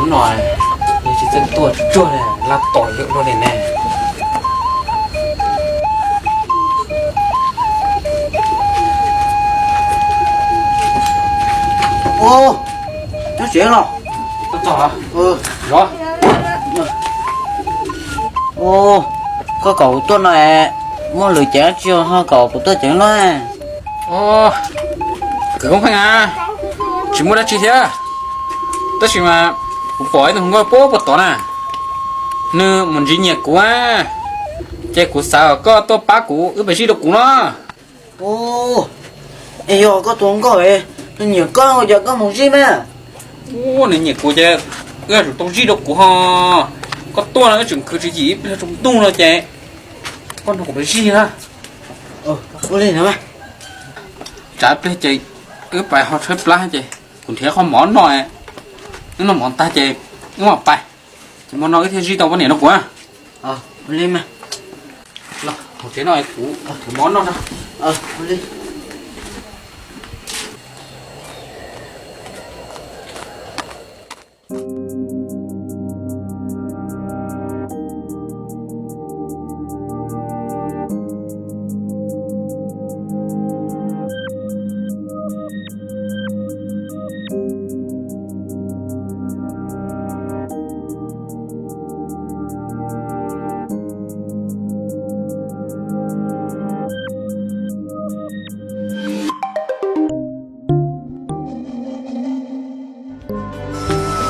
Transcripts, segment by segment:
No, nws tsis txawj tuaj tsuag li, laj tom yawm luaj li ne. Ua, nyob tsev los? Tuaj txog los? Zov. Ua, koj kom kuv tuaj no es muaj lwm cev dab tsi ho kom kuv tuaj ceev luaj? Kwv Koob Pheej a, tsis muaj dab tsi thiab, tab sis mas kuv pom ib tug hluas nkauj puag puag tod na, nws mus ntsib nyiam kuv, ces kuv xav kom koj tuaj pab kuv wb pab zij rau kuv no. Es yog koj tus hluas nkauj nws nyiam koj, ua cas koj mus zij mas? Nws nyiam kuv ces wb yuav tsum tau zij rau kuv ho. Koj tuaj no wb tseem khwv tswv yim ib pliag tsaus ntuj no ces koj nrog kuv pais zij na. Ua li no, tsam ib pliag ces wb pais ho tshaib plab ces kuv nrhiav qhov mov noj, wb noj mov tag ces wb mam pais, ces hmo no wb thiaj zij tau poj niam no kuv. Ua li mas, los hauv tsev no kuv nrhiav mov noj no.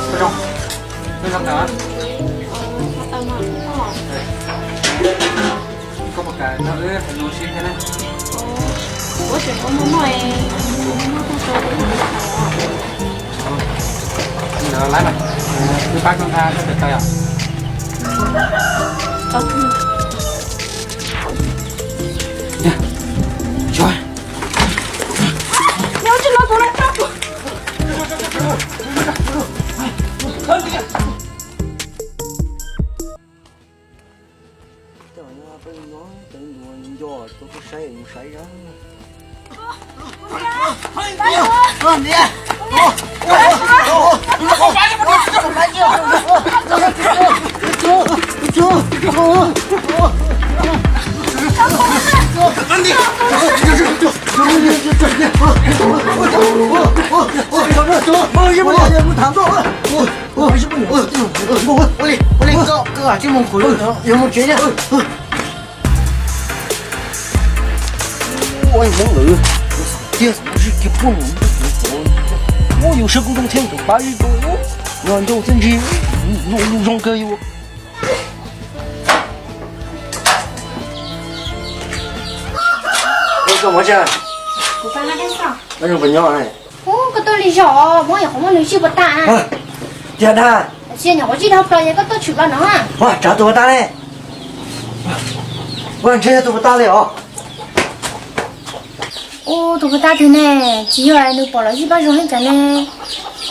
Koj zoo, koj zoo ntawd. Koj puas kam nrog wb hais lus si thiab na? Ntawd lawm mas, wb pab koj nqa koj cov taw yom. Ua li, ua li, koj, koj tsis mus kuv yuav mus tsev thiab. Ua li Hmoob lawm, tiag, ua sib kiag pub, ua yus sab kub tooj thiab tus pab ib tug, yog ncauj txij ntsig, yus zoo kawg yus. Koj mus tsev. Koj zoo puas nyob? Ub, koj tuaj li zog, muab nyuam qhuav muab nws zij puas tag na? Tiag dag. Sia nyuam qhuav zij dhau plaws ces koj tuaj tshwm plaws no. Ua, tsav tus puas tag li? Ua, ntshe yog tus puas tag li os. Ub, tus puas tag tiag ne, tsis yog nws pom los zij pab zoo heev cas ne,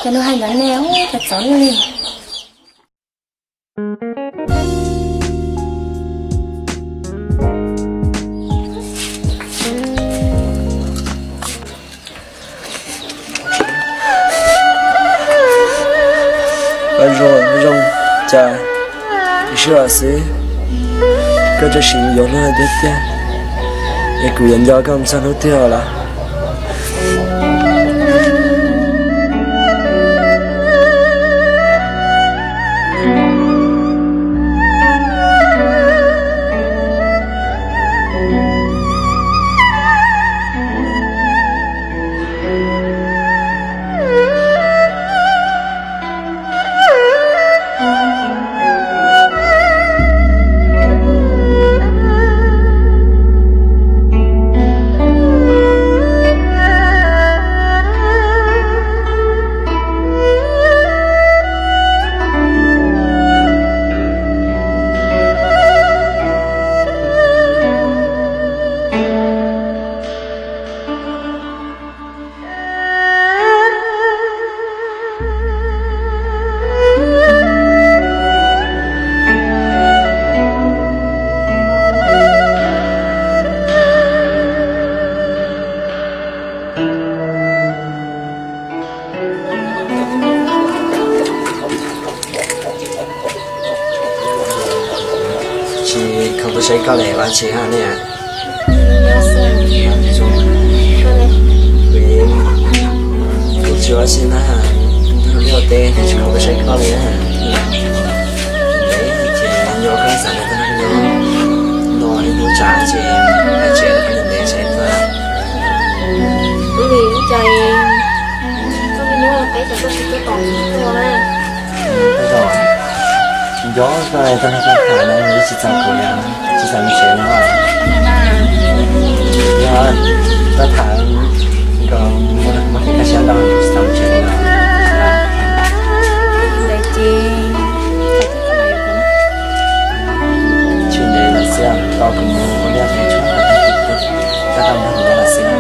ces nws hais ntawd ne, ub, cas txawv li. Koj zoo, koj zoo, cas ib sij hawm xwb koj tsob siv yuav luag tiag tiag, es kuv yuav nco koj mus txog hnub twg lawm. Kuv saib koj lawm, ua tsi ha ne? Kuv tsis ua tsi na, nrog neb ua teb thiab tsis khoom saib koj li na. Ntev ces nyob koj xav tias koj nyob no ib hnub tsam ces hais tias koj ntev ntev saib koj. Ua li cas koj niaj hnub peb cov koj tsis tuaj tom kuv tuaj na? Nco koj, koj nyob koj tham no tsis txog kuv li, tsis txog me tsev no. Yog koj tham nkaus muaj kev kaj siab ntau tsis txog me tsev li no. Tsis ntev lawm xwb, tau kuv mus ua liaj ua teb tshoob, koj tau nrog kuv nyob lawm xwb.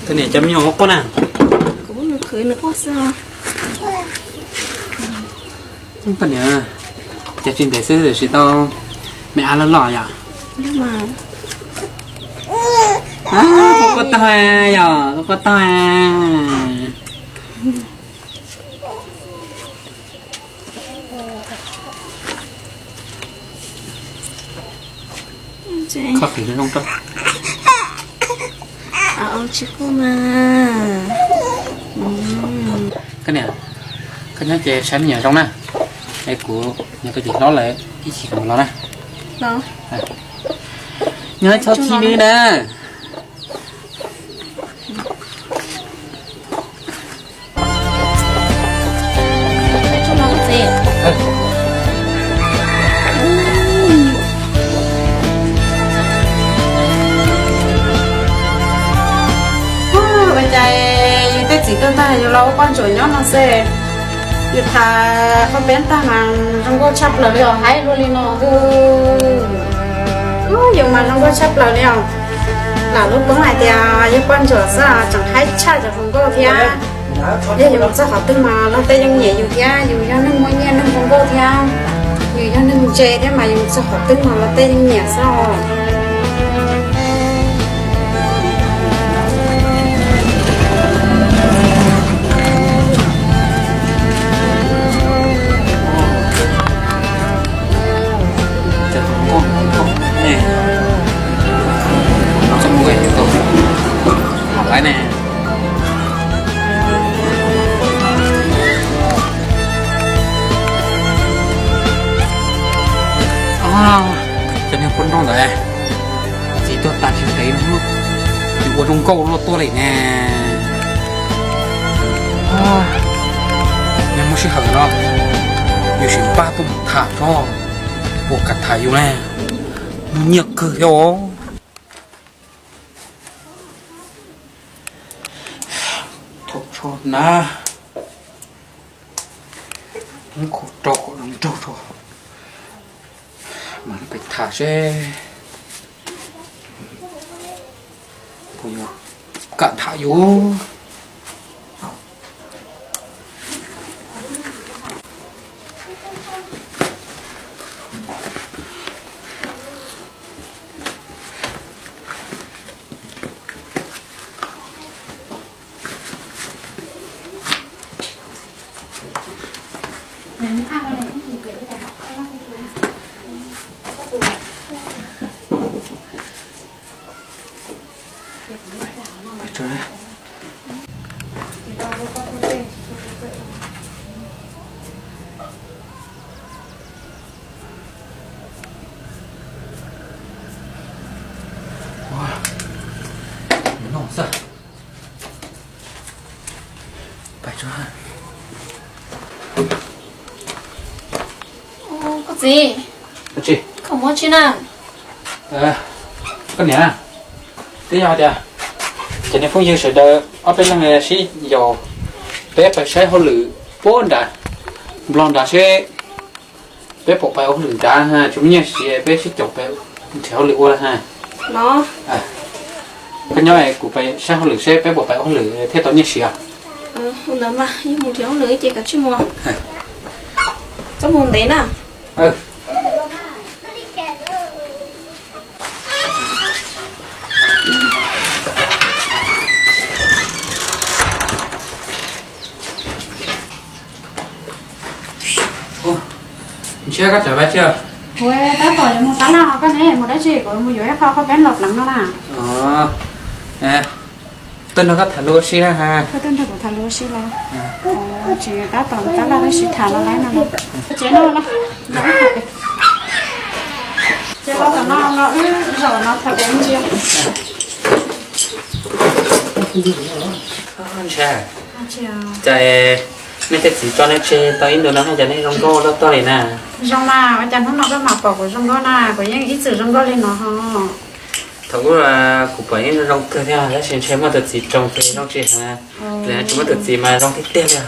Koj niam cov me nyuam quaj na. Kuv mus khwv nws quaj xwb. Koj niam, cas tsis ntev xwb tsis tau me ab loj loj yom? Koj quaj tag yom, koj quaj tag. Koj qhwv zoo rau. Tsis quaj mas. Koj niam, koj nyob ces saib me nyuam zoo na. Es kuv nyob koj ces hlob lawm ib chim kuv los na. Nyob txhob khib nws na. Ua cas yus tej txiv tuaj ntag yus los ua poj ntsuam nyob no xwb. Yus tham qhov peb ntag mas zoo nkauj tshaj plaws li os, haib luaj li no. Yus mas zoo nkauj tshaj plaws li os. Lam lub koob hais tias yog poj ntsuam xwb tseem haib tshaj cov hluas nkauj thiab. Yog yus mus txog qhov twg mas luag tej yeej nyiam yus thiab, yus yog neeg muaj nyiaj neeg zoo nkauj thiab, yus yog neeg ntse thiab mas yus mus txog qhov twg mas luag tej yeej nyiam xwb os. Cov niag poj nrauj ntawd, txiv tuag tas tsis ntev no, yus ua zoo nkauj luaj tuaj li ne. Yog muaj sij hawm no, yus sim npaj tuaj mus tham tso, puas kam tham yus ne, muaj nyiaj kawg thiab os. Thaum tsho na, muab khaum rau kom zoo nraug tso, mam li pais tham seb puas yuav kam tham yus. Koj txiv, koj muab tsi na? Koj niam, twb yog tias cov niag phooj ywg sawv daws ob peb leeg sib yaum, peb pais saib hauj lwm puag nram nplog nrad seb Peb puas pais ua hauj lwm nrad ha, tsis muaj nyiaj siv, peb sib caum pais nrhiav hauj lwm ua lawm ha. Koj nyob kuv pais saib hauj lwm seb peb puas pais ua hauj lwm thiaj tau nyiaj siv. Ua ntawd mas yog mus nrhiav hauj lwm ces kav tsij mus, txhob mus ntev na. Ntshe koj tseem pais tsis? Kuv tab tom yuav mus tab laj, koj ne mus dab tsi? Kuv mus yuav ib qho khaub peeb los pleev no na. Tuaj nrog koj tham lus ua si na ha. Koj tuaj nrog kuv tham lus ua si los? Tsis, tab tom mus tab laj tab sis tham los lawm no. Tsev no los, ces los tom no los wb zaum no tham pev ntsia. Ntshe cas nej tej txiv tso nej tseg tau ib ntus no cas nej zoo nkauj loj tuaj li na. Zoo mas, ua cas hnub no koj mam pom kuv zoo nkauj na, kuv yeej ib txwm zoo nkauj li no ho. Thaum ub kuv pom yeej zoo kawg thiab tab sis ntshe muaj tus txiv tsoo ces zoo tsis heev, tsis muaj tus txiv mas zoo tiag tiag li.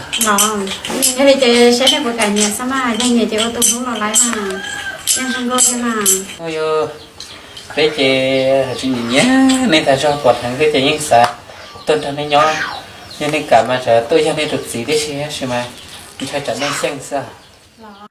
Yog li ces saib nej puas kam nyiam xwb mas, yog nyiam ces ua tus hlub los lawm mas, yeej zoo nkauj thiab mas. Yog peb ces tsis nyiam nyiam nej tas zog, pom heev xwb ces yeej xav tuaj nrog nej nyob. Yog nej kam mas tsam tuaj yog nej tus txiv tib si, tab sis mas ntshai tsam nej xyeej xwb.